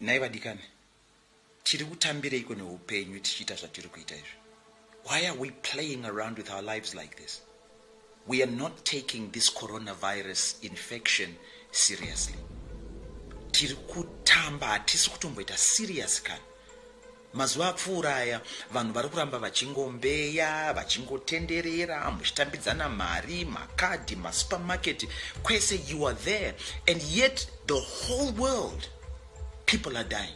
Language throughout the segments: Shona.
Nhai vadikani, tiri kutambireiko neupenyu tichiita zvatiri kuita izvi? Why are we playing around with our lives like this? We are not taking this coronavirus infection seriously. Tiri kutamba, hatisi kutomboita serious kana. Mazuva apfuura aya vanhu vari kuramba vachingombeya, vachingotenderera, muchitambidzana mari, makadhi, masupermarket, kwese you are there, and yet the whole world people are dying.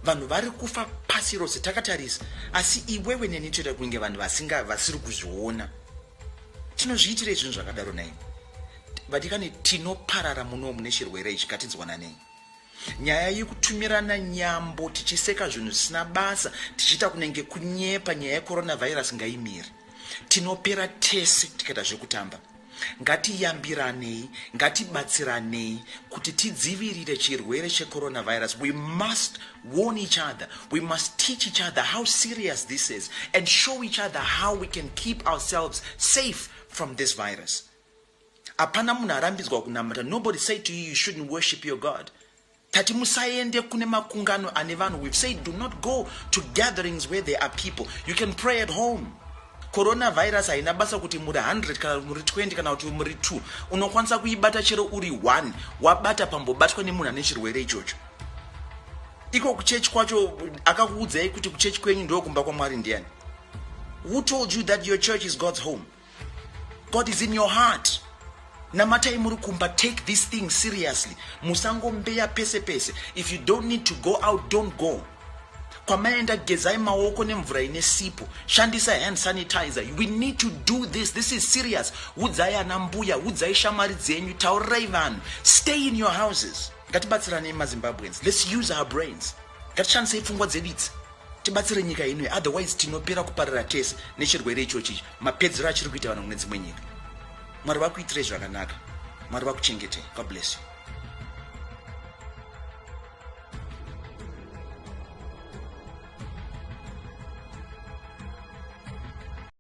Vanhu vari kufa pasi rose takatarisa, asi iwewe neni toita kunge vanhu vasinga vasiri kuzviona. Tinozviitirei zvinhu zvakadaro naimi? Vadikani, tinoparara muno mune chirwere ichi, ngatinzwananei. Nyaya yekutumirana nyambo tichiseka zvinhu zvisina basa, tichiita kunenge kunyepa, nyaya yecoronavirus ngaimire. Tinopera tese tikaita zvekutamba. Ngatiyambiranei, ngatibatsiranei kuti tidzivirire chirwere checoronavirus. We must warn each other, we must teach each other how serious this is and show each other how we can keep ourselves safe from this virus. Hapana munhu arambidzwa kunamata. Nobody say to you you shouldn't worship your God. Tati musaende kune makungano ane vanhu. We've said do not go to gatherings where there are people. You can pray at home. Coronavirus haina basa kuti muri 100 kana muri 20 kana kuti muri 2. Unokwanisa kuibata chero uri 1, wabata pambobatwa nemunhu ane chirwere ichocho. Iko kuchechi kwacho, akakuudzai kuti kuchechi kwenyu ndokumba kwaMwari ndiani? Who told you that your church is God's home? God is in your heart. Namatai muri kumba. Take this thing seriously. Musangombeya pese pese. If you don't need to go out, don't go. Kwamaenda, gezai maoko nemvura ine sipo, shandisa hand sanitizer. We need to do this. This is serious. Udzai ana mbuya, udzai shamwari dzenyu, taurirai vanhu, stay in your houses. Ngatibatsiranei, maZimbabweans. Let's use our brains. Ngatishandisei pfungwa dzedu idzi, tibatsire nyika ino. Otherwise tinopera kuparira tese nechirwere ichochi, mapedzero achiri kuita vanhu kune dzimwe nyika. Mwari vakuitirei zvakanaka. Mwari vakuchengetei. God bless you.